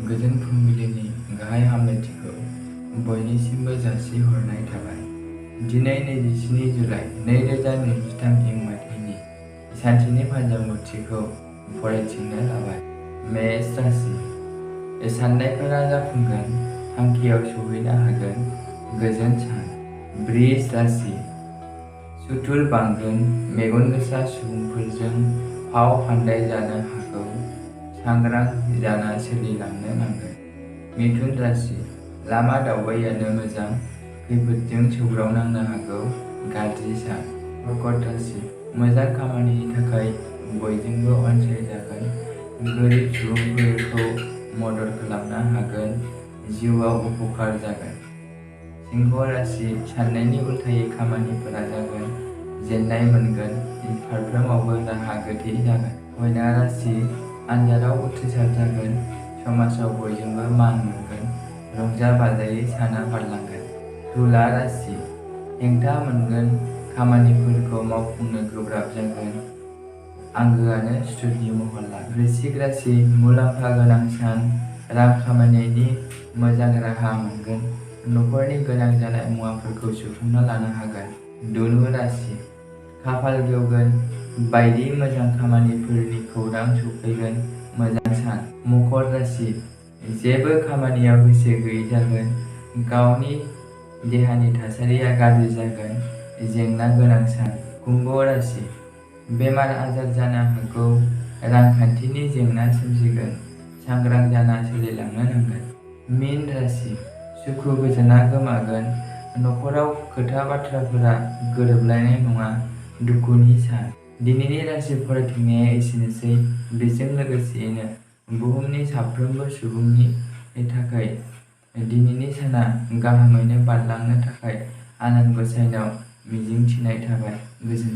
गोजोन फुंबिलिनि गाहाय हामलायथिखौ बयनिसिमबो जासिहरनाय थाबाय। दिनै 27 जुलाइ 2023 इं मायथाइनि सानसेनि फान्जामुथिखौ फरायथिंनो लाबाय। मेष राशि। साननायफोरा जाफुंगोन, थांखियाव सौहैनो हागोन, गोजोन सान। बृष राशि। सुथुर बांगोन, मेगन गोसा सुबुंफोरजों फाव फान्दाय जानो हागौ, सांग्रां जाना सोलिलांनो नांगोन। मिथुन राशि। लामा दावबायनो मोजां, खैफोदजों सौग्रावनांनो हागौ, गाज्रि सान। कर्कट राशि। मोजां खामानिनि थाखाय बयजोंबो अनसायजागोन, गोरिब सुबुंफोरखौ मदद खालामनो हागोन, जिउआव उपकार जागोन। सिंह राशि। साननायनि उल्थायै खामानिफोरा जागोन, जेननाय मोनगोन, फारफ्रोमावबो राहा गोथे जागोन। कन्या राशि। आनजादाव उथ्रिसार जागोन, समाजाव बयजोंबो मान मोनगोन, रंजा बाजायै साना बारलांगोन। तुला राशि। हेंथा मोनगोन, खामानिफोरखौ मावफुंनो गोब्राब जागोन, आंगोआनो सुथुरनि महर लागोन। वृश्चिक राशि। मुलाम्फा गोनां सान, रां खामायनायनि मोजां राहा मोनगोन, नखरनि गोनां जानाय मुवाफोरखौ सुफुंना लानो हागोन। धनु राशि। खाफाल गेवगोन, बायदि मोजां खामानिफोरनि खौरां सफैगोन, मोजां सान। मकर राशि। जेबो खामानियाव गोसो गैयै जागोन, गावनि देहानि थासारिया गाज्रि जागोन, जेंना गोनां सान। कुम्भ राशि। बेमार आजार जानो हागौ, रांखान्थिनि जेंना सोमजिगोन, सांग्रां जाना सोलिलांनो नांगोन। मीन राशि। सुखु गोजोना गोमागोन, नखराव खोथा बाथ्राफोरा गोरोबलायनाय नङा, दुखुनि सान। दिनैनि राशि फरायथिंनाया एसेनोसै। बेजों लोगोसेयैनो बुहुमनि साफ्रोमबो सुबुंनि थाखाय दिनैनि साना गाहामैनो बारलांनो थाखाय आनान गसाइनाव मिजिंथिनाय थाबाय। गोजोन्थों।